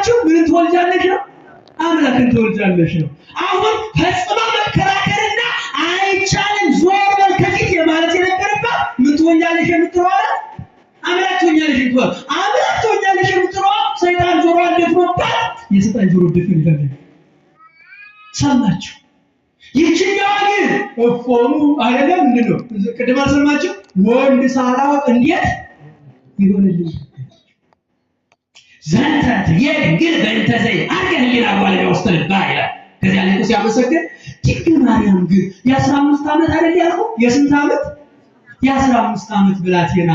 ያለችው ምን ትወልጃለሽ ነው? አምላክን ትወልጃለሽ ነው። አሁን ፈጽማ መከራከርና አይቻልም ዞር በል ከፊት የማለት የነበረባት ምን ትወልጃለሽ የምትለዋ አምላክ ትሆኛለሽ የምትለዋ አምላክ ትሆኛለሽ የምትለዋ ሰይጣን ጆሮዋን ደፍኖባት የሰይጣን ጆሮ ድፍን ይላል። ሰማችሁ? ይችኛዋ ግን እፎኑ አይደለም ምንድን ነው? ቅድም አልሰማችሁ? ወንድ ሳላውቅ እንዴት ይሆንልኝ? ዘንተ ትቤ ድንግል በእንተ ዘይ አርገ ህሊና ጓለኛ ውስጥ ልባ ይላል። ከዚያ ሊቁ ሲያመሰግን ድንግል ማርያም ግን የ15 ዓመት አይደል ያልኩህ? የስንት ዓመት? የ15 ዓመት ብላቴና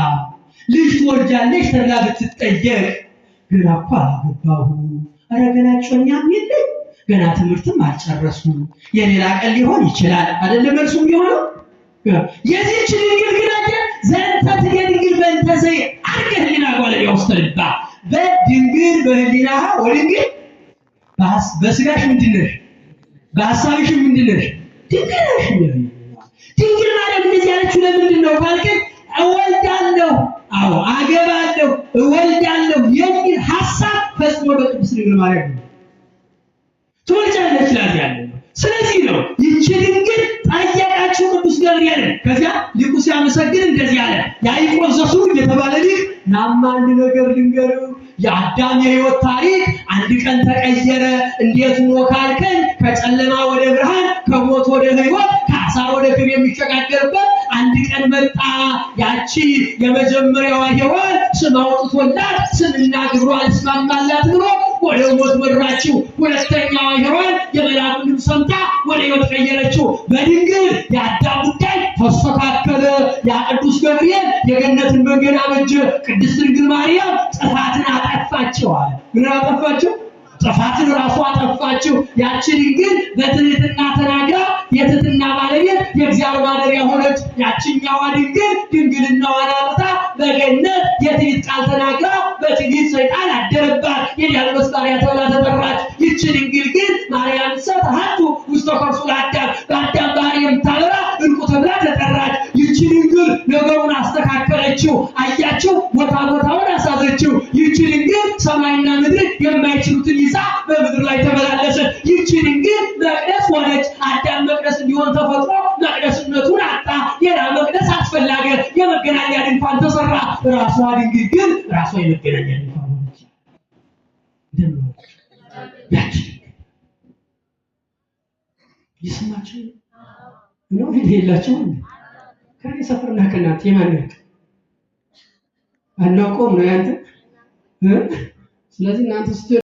ልጅ ትወልጃለሽ ተብላ ብትጠየቅ ገና እኮ አላገባሁም፣ ኧረ ገና እጮኛም የለኝ፣ ገና ትምህርትም አልጨረስኩም፣ የሌላ ቀን ሊሆን ይችላል አይደለ መልሱ የሚሆነው። የዚህች ድንግል ግን አየህ ዘንተ ትቤ ድንግል በእንተ ዘይ አርገ ህሊና ጓለኛ ውስጥ ልባ በድንግል በህሊናሃ ወድንግል በስጋሽ ምንድን ነሽ? በሀሳብሽ ምንድን ነሽ? ድንግል ነሽ። ድንግል ማርያም እንደዚህ ያለችው ለምንድን ነው ካልከኝ፣ እወልዳለሁ፣ አዎ አገባለሁ፣ እወልዳለሁ የሚል ሀሳብ ፈጽሞ በቅድስት ድንግል ማርያም ነው። ትወልጃለች ይላል ያለ ነው። ስለዚህ ነው ይቺ ድንግል ጠየቃችው ቅዱስ ገብርኤልን። ከዚያ ሊቁ ሲያመሰግን እንደዚህ አለ። ያዕቆብ ዘስሩግ የተባለ ሊቅ ናማ አንድ ነገር ልንገርህ፣ የአዳም የህይወት ታሪክ አንድ ቀን ተቀየረ። እንዴት ሆኖ ካልከኝ ከጨለማ ወደ ብርሃን፣ ከሞት ወደ ህይወት፣ ከአሳር ወደ ክብር የሚሸጋገርበት አንድ ቀን መጣ። ያቺ የመጀመሪያዋ ሔዋን ስም አውጥቶላት ስምና ግብሯ አልስማማላት ብሎ ወደ ሞት መራችው። ሁለተኛዋ ሔዋን የመልአኩን ድምፅ ሰምታ ወደ ህይወት ቀየረችው። በድንግል የአዳም ጉዳይ ተስተካከለ። ያ ቅዱስ ገብርኤል የገነትን መንገድ አበጀ። ቅድስት ድንግል ማርያም ጥፋትን አጠፋችው አለ። ምን አጠፋችው? ጥፋትን ራሱ አጠፋችው። ያቺ ድንግል በትህትና ተናግራ የትህትና ባለቤት የእግዚአብሔር ማደሪያ ሆነች። ያችኛዋ ድንግል ድንግልናዋን አጥታ በገነት የትዕቢት ቃል ተናግራ በትዕቢት ሰይጣን አደረባት። የዲያብሎስ ባሪያ ተብላ ተጠራች። ይቺ ድንግል ግን ማርያም ሰተሀቱ ውስተ ከርሱ ለአዳም በአዳም ባህሪ የምታበራ እንቁ ተብላ ተጠራች። ይቺ ድንግል ነገሩን አስተካከለችው። አያችሁ፣ ቦታ ቦታውን አሳዘችው። ይቺ ድንግል ሰማይና ምድር የማይችሉትን ይዛ በምድር ላይ ተመላለሰች። ይቺ ድንግል መቅደስ ሆነች። አዳም መቅደስ እንዲሆን ተፈጥሮ መቅደስነቱን አጣ። ሌላ መቅደስ አስፈላገ። የመገናኛ ድንኳን ተሰራ። ራሷ ድንግል ግን ራሷ የመገናኛ ድንኳን ሆነች። እንደምን ሆነች? ያቺ ድንግል ይስማችሁ ነው የላቸው ከኔ ሰፈርና ከእናንተ የማን ነው? አናውቀውም ነው ያንተ። ስለዚህ እናንተ ስትሄዱ